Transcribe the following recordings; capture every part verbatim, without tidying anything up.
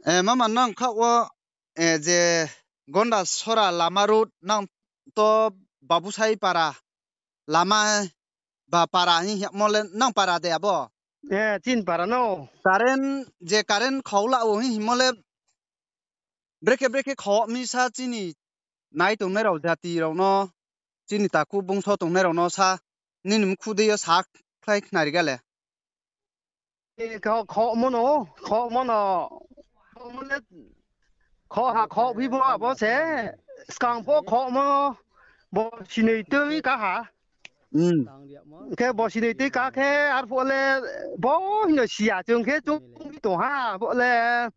Eh, mama nang kha wo, eh, je Gondasora lama road nang to Babusai para lama ba para hing hingmo le nang para de abo? Eh, chini para no. Current, je current khau la wo hing hingmo le brekhe brekhe khau mi sa chini nai tongnai rao jati rao no, chini takhu bungso tongnai rao no sa, nini mkhu dei yo sa khlai khnari ga le. Eh, kho-, khomo no, khomo no, khomo le, kho ha, kho phi bo abo se, skang pho khomo, bo sinoi tui ka ha. Hmm. Khe bo sinoi tui ka khe, arphuh le, bo hino siya chung khe chung tong ha, bo le,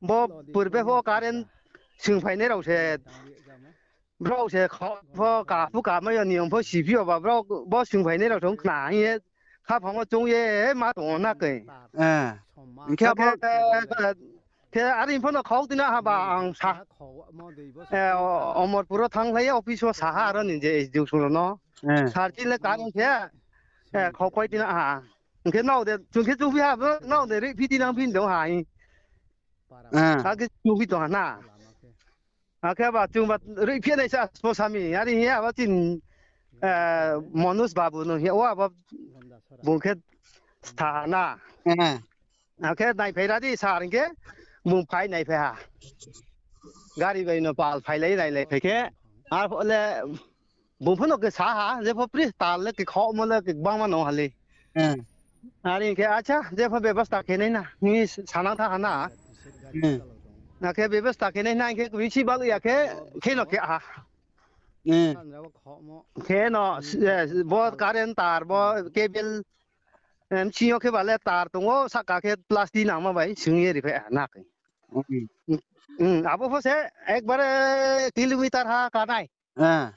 bo purbe pho current sing phainai rao se, brao se kho pho ka phu ka mai yo niyom pho si phi yo ba, brao bo sing phainai rao chung khna hing ye, khaphang wo chung ye, ma tong na khe. Eh. Hing khe abo, khe are pho no khau tina ha ba ang sa. Eh, o-, Omorpur wo thanngkhlai ye office wo sa ha aro ni je education rao no. Eh. Sir chini le current khe, eh, khau pai tina ha. Hing khe nrao de, chung khe chungphi ha, nrao de riphi tinang phi dong ha. Eh. Akhe chungphi tong ha na. Akhe ba chung ba riphi nai sa spo sami. Are hing ye abo chini, eh, Manoj Babu no hing ye, o abo bung khe sa ha na. Eh. Akhe naiphai ra di sir hing khe bung phai naiphai ha. Gari bai no pal phailai nailai phai khe. Arphuh le bung pho no khe sa ha, jepho pri tal le khe khomo le khe gbangma no ha le. Eh. Are hing khe, acha, jepho bebosta khe nai na, hing ye sanang tha ha na. Hmm. Akhe bebosta khe nai na hing khe, bisi bal ya khe, khe no khe ha. Hmm. Khe no, eh, bo current tar, bo cable, em, sing yo khe ba le tar tong ou, sahka khe plastic nangma bai sing ye riphai ha na khe. Hmm. Hmm, abo pho se ekbare kilometer ha kanai. Ah.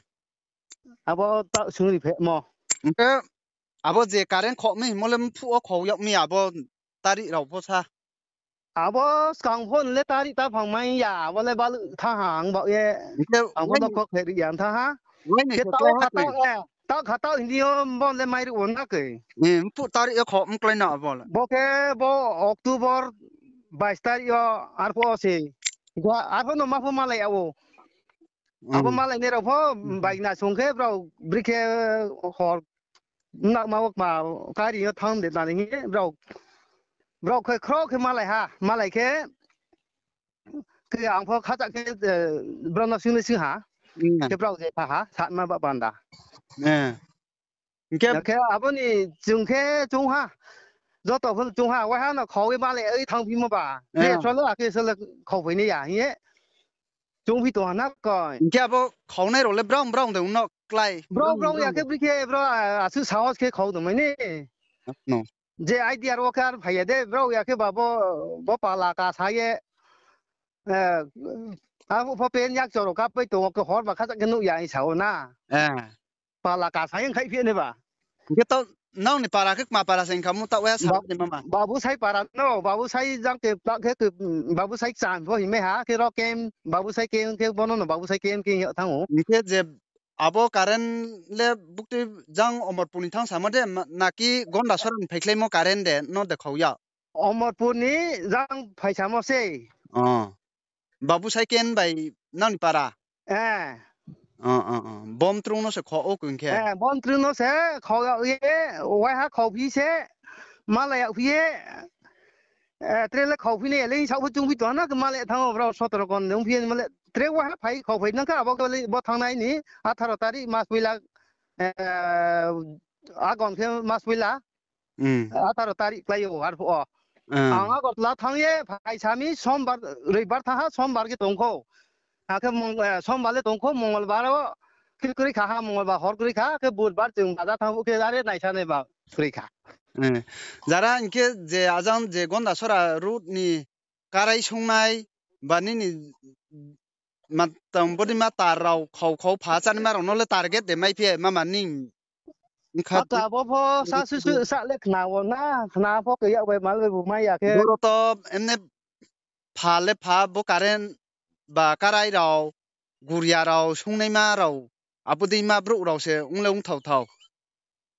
Abo ta sung ri phehmo. Hing khe abo je current khoh mi hingmo le mphuh wo khau yag mi abo tari rao pho sa. Abo skang pho le tari ta phang mai ya, abo le baluh thanng ha ang baoh ye. Hing khe ang pho waini dokho khe ri ya thanng ha. Waini khe khe tao khe ha kha tao, eh, tao kha tao hing di yo bo le mai ruh wo na khe. Eh, mphuh tari yo khoh mklái na abo le. Bo khe bo October bais tari yo arphuh wo se. Gua-, arphuh no ma pho malai ya ou. Abo, hmm, malainai rao pho, hmm, baigna song khe brao bri khe hor nakma wo kma kari yo thanng de nani hing ye brao, brao khe khro khe malai ha, malai khe, khe ang pho khacha khe, eh, brao no sing le sing ha, hmm, khe brao je tha ha, satma ba panda. Eh. Hing khe, hing khe abo ni chung khe chung ha, joto pho chung ha, waiha no khau ye malai oi thanngphimo ba. Eh. Khe so le, akhe so le khau phai nai ya hing ye. Chungphi tong ha na koi. Hing khe abo khaunai rao le brao brao de ong no klái. Brao brao ya khe bri khe brao, ah, asuh sahos khe khau tongmai ni. No. Je idea rao khe ar phai ya de, brao ya khe ba bo, bo pala kasa ye, eh, abo pho pen yak choro kapai tong ou, khe hor ba khacha khe nuh ya hing sa ou na. Eh. Pala kasa ye khaihphi nai ba. Hing khe taoh nang ni para khe kma para se hing kha mo taoh ya sa ni mama. Babusai para no, Babusai jang khe ta khe khe, Babusai kcham pho hingmai ha, khe ro kem, Babusai kem khe bono no Babusai kem khe hing ye thanng ou. Hing khe je abo current le buktui jang Omorpur ni thanng samo de, ma-, naki Gondasora ni phaikhlaimo current de no de khau ya? Omorpur ni jang phaisamo sei. Oh. Babusai kem bai nang ni para? Eh. Oh, oh, oh. Bom trung no se khau ou khe. Eh, bom trung no se khau ya ye, waiha khauphi se, malai ya phi ye, eh, tre le khauphi nai ya le hing sa pho chungphi tong ha na khe malai thanng ou brao sotoro kon ongphi ye malai tre waiha phai khauphai nang khe abo khe le bo thanngnai ni atharo tarik mas poila, eh, Agon khe mas poila. Hmm. Atharo tarik klái ou arphuh wo. Hmm. Ang Agartala thanng ye phai sami Sombar, Roibar thanng ha, Sombar khe tong khou. Akhe Mong-, eh, Sombar le tong khou, Mongolbar wo khe kroi kha ha, Mongolbar hor kroi kha, khe Budbar chung baza thanng phuh khe are naisa nai ba kroi kha. Hmm. Jara hing khe je ajang je Gondasora road ni karai sungnai ba nini ma tang bodi ma tar rao khau khau pha chánima rao no le target de maiphi mama ning. Ata bo pho sa susu sa le khna wo na, khna pho khe yak bai mal bai bu mai ya khe. Boro to emne pha le pha bo current ba karai rao, guria rao, sungnaima rao, abo dei ma brouh rao se ong le ongthao thao.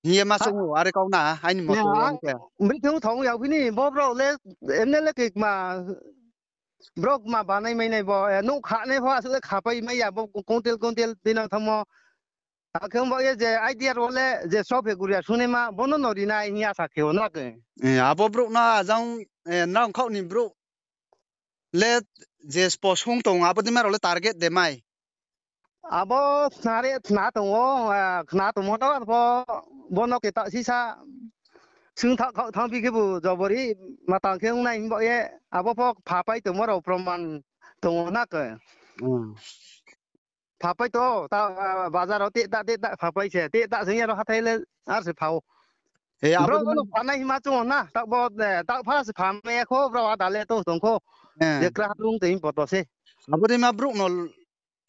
Hing ye ma chung ou, are kau na, aini moto wo ang khe. Bri khe ongthao ong ya phi ni, bo brao le, emne le khe kma, Brouh ma banai mai nai bo, eh, nouh khanai pho asuh le khapai mai ya, bo kuntel kuntel dei no thanngmo. Akhe ong baoh ye je idea rao le je sophe guria sungnaima, bo no no rinai hing ya sa khe o na khe. Eh, abo brouh no ajang, eh, nrao khaoh ni brouh le je spo sung tong, abo dei ma rao le target de mai. Abo khna re khna tong o, eh, khna tongmo no pho, bo no khe ta sisa sung tha khaoh thanngphi khebu jobori ma tang khe ong nai hing baoh ye, abo pho phapai tongmo rao proman tong o na khe. Hmm. Phapai to, ta, ah, bazar rao teh ta, teh ta phapai se, teh ta sing ya rao hathái le ar se pha ou. Eh, abo brouh dei no ma phanai hima chung o na, ta bo, eh, ta pha se pha mai ya kho, brouh ada le tong tong kho. Eh. Je kra rung tei poto se. Abo dei ma brouh no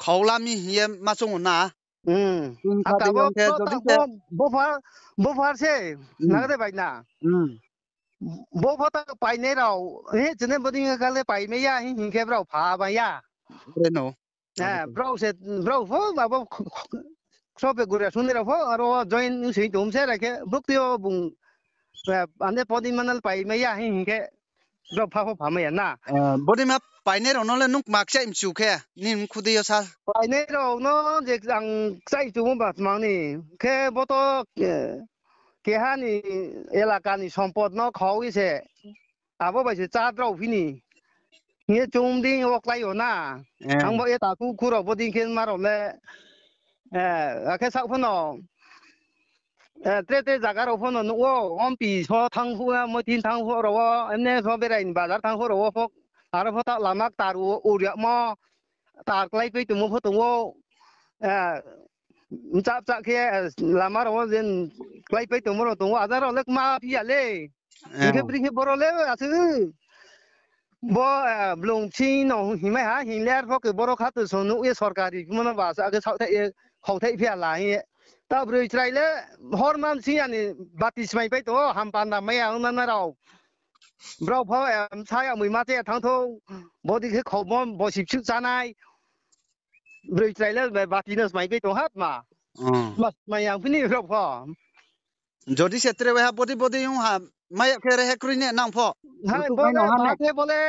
khaola mi hing ye ma chung o na. Hmm. Ong kha Ata dei bo ong khe to jodi ta khe bo, bo phar, bo phar se, Hmm. nang de bai na. Hmm. Bo pho ta painai rao, eh, chini bo dei kha le pai mai ya hing hing khe brao pha mai ya. Are no. Eh, brao se, brao pho, abo, sope guria sungnai rao pho, aro join sing tong se, ra khe, bukti o bung, eh, ane podi manal pai mai ya hing hing khe, brao pha pho pha mai ya na. Eh, bodi ma painai rao no le nung kma kchai mchu khe, nini mkhu dei yo sa. Painai rao no je ang kchai mchu mo ba tmang ni, khe bo to, eh, keha ni elaka ni sompot no khao ye se, abo bai se chá drao phi ni. Hing ye chung dei wo klái yo na. Eh. Ang bo ye takhu khu rao bo dei khe ma rao le, eh, akhe saoh pho no, eh, tre tre zaga rao pho no nuh wo, ompi so thanng phuh, moithin thanng phuh rao wo, emne so berai ni bazar thanng phuh rao wo pho, aro pho ta lama ktar u, uriamo, tar kláipai tongmo pho tong ou, eh, mcha mcha khe, eh, lama rao wo je kláipai tongmo rao tong ou, aja rao le kma phi ya le. Hing khe Eh. bri khe boro le asuh. Bo, eh, blung bsing no hingmai ha, hing le arpho khe boro kha to song nuh ye sorkari phimo no ba sa khe saohthaih ye, khauthaih phi ya la hing ye. Ta broi chrai le horma bsing ya ni bati smai pai tong ou, ham panda mai ya ong nana rao. Brao pho, eh, bsa ya mui ma che thanng thou, bo dei khe khaumo, bo si bsuh chánai. Broi chrai le bati no smai pai tong ha tma. Hmm. Ma smai ya phini brao pho. Jodi se tre waiha body body ong ha, mai ya khe re he kroi ne nang pho. Hai, Butuh bo mai no le, ha ba ne. Khe bo le,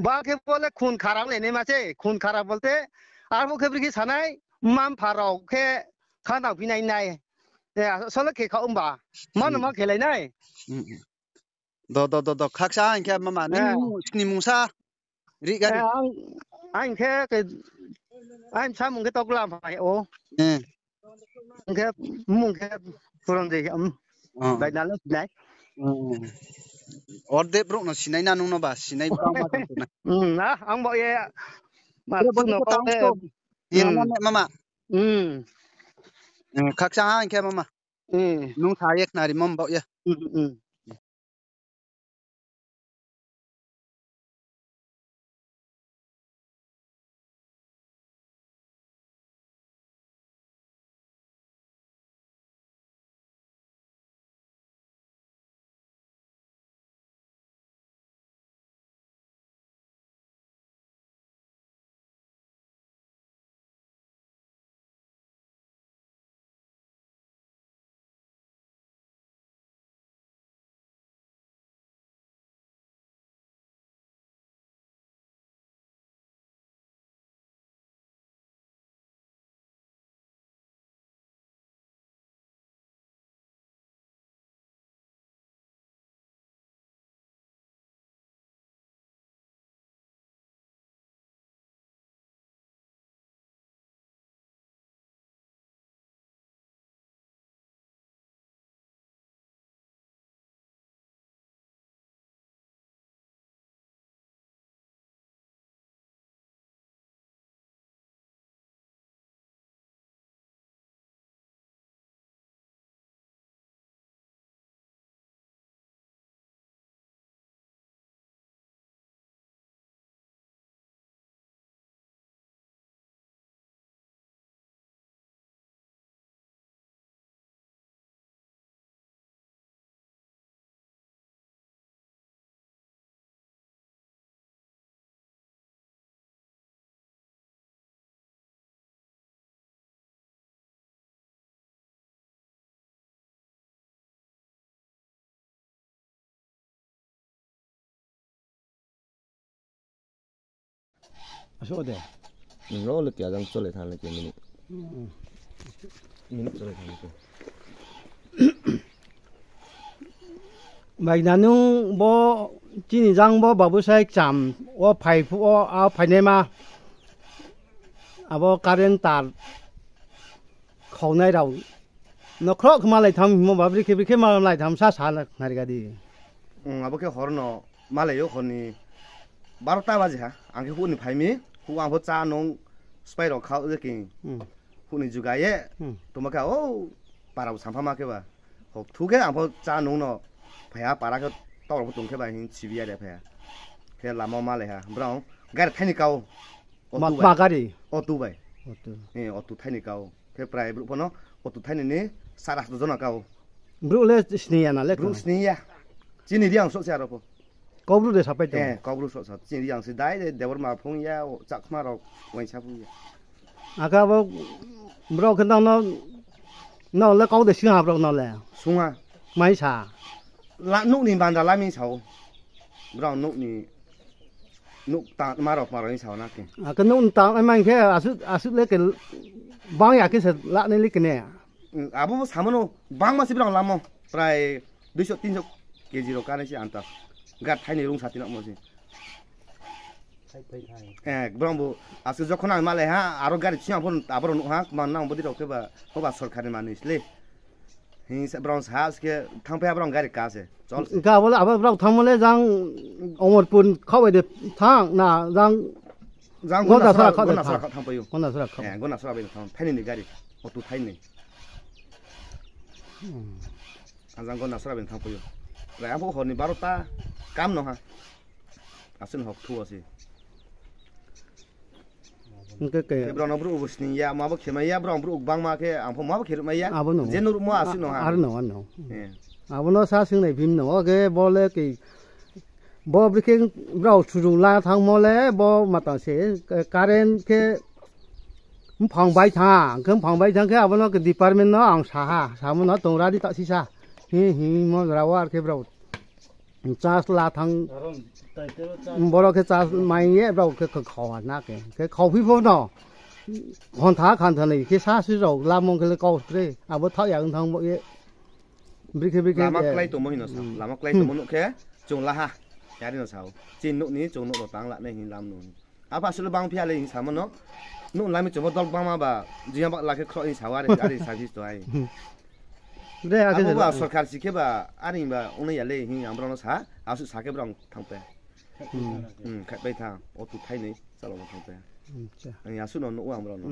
ba khe bo le khun kharap le ne ma se, khun kharap bolte, arphuh khe bri khe sanai, mma mpha rao khe khanang phi nai nai. Eh, sole khe kha ongba, ma no Hmm. ma khelai nai. Hmm, hmm. Do, do, do, do, khaksa hing khe mama, nini Eh. mung, sini mungsa, ri gari. Eh, ang, ang khe, khe, ang samung khe Tokla phai o. Eh. Ang khe, mung khe, puron de, um, Oh. Bai na le sinai. Oh. Ordek brouh no sinai na nung no ba, sinai brouh ma tong na. Hmm, na, ang bo ye, ma Bro, tu body no ko tang kau ko. Yang Hmm. ma ne mama. Hmm. Eh, khaksa ha hing khe mama. Hmm. Nung sa ye khnari mom bo ye. Hmm, hmm. Asuh de. Nung rao le khe ajang chole thang le khe minute. Minute chole thang le khe. Bai na nung bo chini jang bo babu sai kcham wo phai phuh wo, a phainaima. Abo current tar khaunai rao no khroh khe malai tham himo ba, bri khe, bri khe malai tham sa sa nari ga di. Abo khe hor no malai yo, hor ni barota baji ha. Ang khe huh ni phai mi, huh ang pho chá nung spai rao khaoh je khe. Huh ni juga ye. Tongma khe o para bo sampha ma khe ba. Hok thu khe ang pho chá nung no phai ha, para khe taoh rao pho tong khe ba hing sibi ya de phai ha. Khe lama wo malai ha. Brao gari thai ni kau. Ma, ma gari? Auto bai. Auto. Auto thai ni kau. Khe prai brouh pho no auto thai ni ni sara sdo jona kau. Brouh le sning ya na le brouh sning ya. Chini Reang soh se aro pho. Kaubru de sapai tong? Kaubru soh sa. Chini Reang se dai de Debbarma phung ya, Chakma rao uaingsa phung ya. Akhe abo brao khe nang no, nang le kau de sing ha brao no le? Sung ha. Mai sa? Nouh ni bandra la mi sa ou. Brao nouh ni, nouh tangma rao kma rao hing sa ou na khe. Akhe nouh ni tangma khe asuh, asuh le khe bang ya khe se lanai le khe ne. Abo samo no bangma se brao lamo. Prai দুইশো তিনশো KG rao kanai se anta. Gari thai ni rung sa tinamo se. Brao bo, aske jokhon ang malai ha, aro gari sing ang pho aboro nuh ha, kma nang bodi rao khe ba, hoba sorkar ni manoi sle. Hing sa brao sa, aske thangpai ha brao gari ka se. Ga bo le abo brao thanngmo le jang Omorpur khaoh bai de thanng na, jang Gondasora khaoh thangpai ou. Gondasora bai thang, thai ni ni gari, auto thai ni. Ajang Gondasora bai thangpai ou. Rai ang pho hor ni barota kam no ha. Asuh ni hok thu wo se. Khe brao no brouh bo sning ya, ma bo khe mai ya, brao brouh gbangma khe ang pho ma bo khe ruhmai ya. Je no ruhmo asuh no ha. Abo no sa singnai phim no, o khe bo le khe, bo bri khe brao sujung la thanngmo le bo matang se, current khe mphang bai thanng, khe mphang bai thanng khe abo no khe department no ang sa ha, samo no tong ra di taoh sisa. Hing hingmo jora wo ar khe brao charge la thanng. Boro khe charge mai ye brao khe khau ha na khe. Khe khauphi pho no. Khontha khanthanoi khe sa si rao lamung khe le kau tre. Abo thaoh ya ong thanng bo ye. Bri khe bri khe lama klái tongmo hing no sa. Lama klái tongmo nuh khe chung la ha. Yari no sa ou. Chini nouh ni chung nouh rao tang lanai hing lam no. Apha asuh le bang phi ya le hing samo no. Nouh lami chung bo dol gbangma ba, jing ya ba la khe khroh hing sa ou, are, are sa phi sto ai. Abo ba sorkar si khe ba, are ba ongnai ya le hing ang brao no sa, asuh sa khe brao thangpai. Khaihpai tha, auto thai ni chalao no thangpai. Ang asuh no nuh ou ang brao no.